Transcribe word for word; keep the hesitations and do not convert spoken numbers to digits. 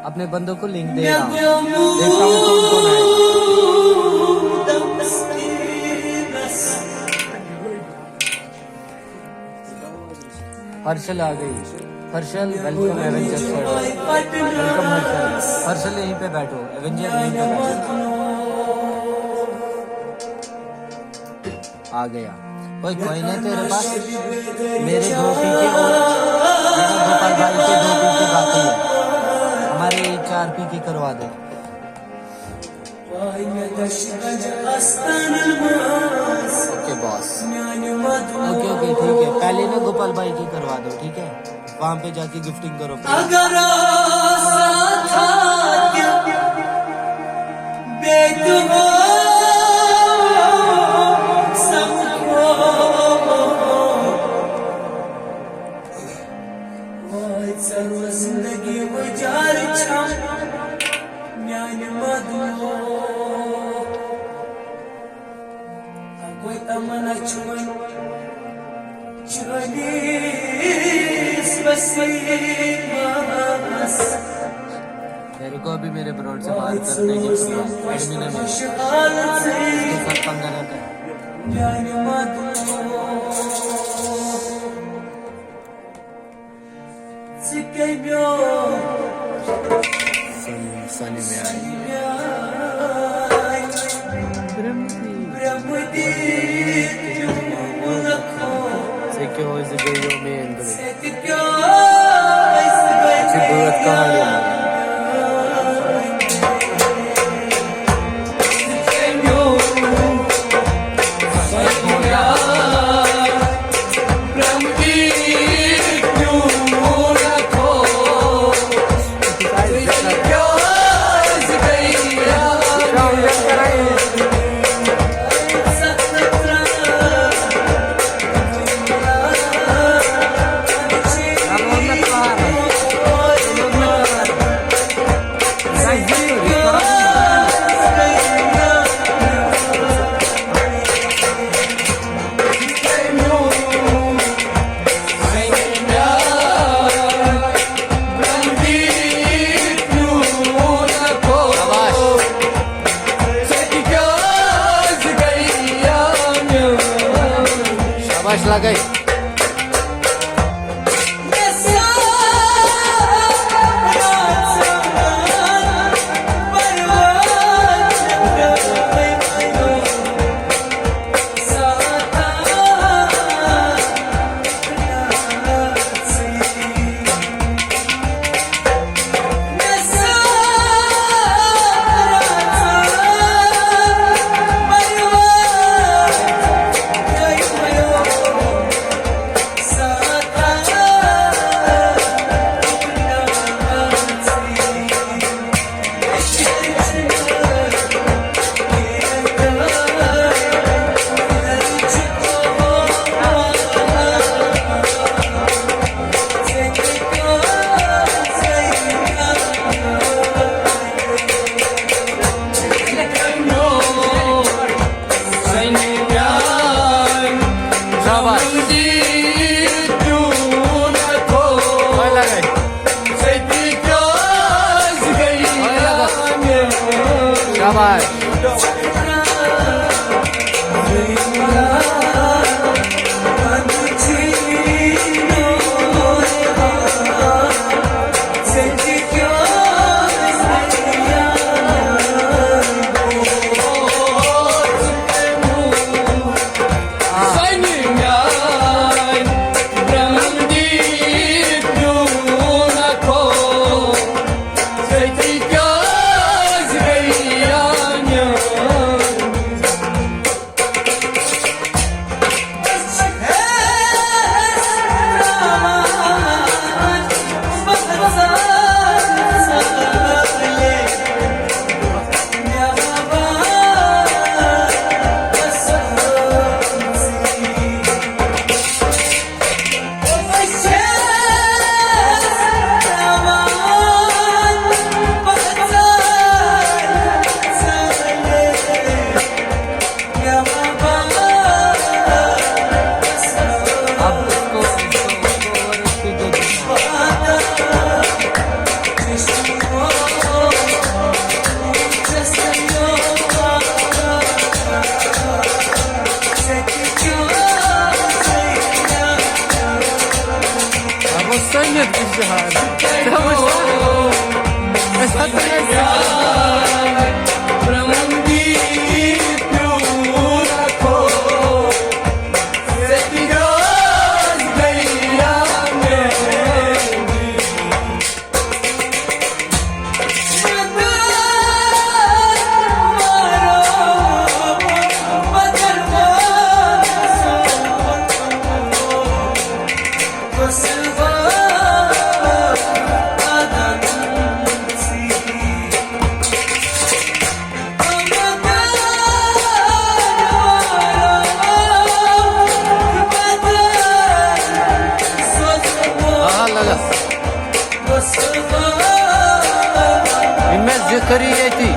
अपने बंदों को लिंक दे रहा हूँ, देखता हूँ कौन कौन आएगा। हर्षल आ गई। Harshal, welcome Avenger sir. Welcome Harshal. Harshal, यहीं पे बैठो, एवेंजर यहीं पे बैठो। आ गया। कोई कॉइन है तेरे पास? मेरे दो पीके और गोपाल भाई के दो पीके बाकी है। हमारे चार पीके करवा दे। Okay boss. ओके, ओके, ठीक है। पहले ना गोपाल भाई की करवा दो, ठीक है? वहां पे जाके गिफ्टिंग करो। अगर साथ आके बेदुआ समझो, वाह, चलो जिंदगी गुजार छा, म्यान मदो। कोई तमन्ना छुन चुनिस वसीमस। मेरे को अभी मेरे ब्रोड से बात करने की फ्री है, एडमिन है मेरे। इसके साथ पंगा रहता है। Sunny, Sunny में आई। Esse que hoje ganhou membro. Esse que hoje ganhou. शाबाश। शाबाश लगे। शाबाश। शाबाश। آ، لگس۔ یہِ مےٚ ذِکر یی ییٚتی۔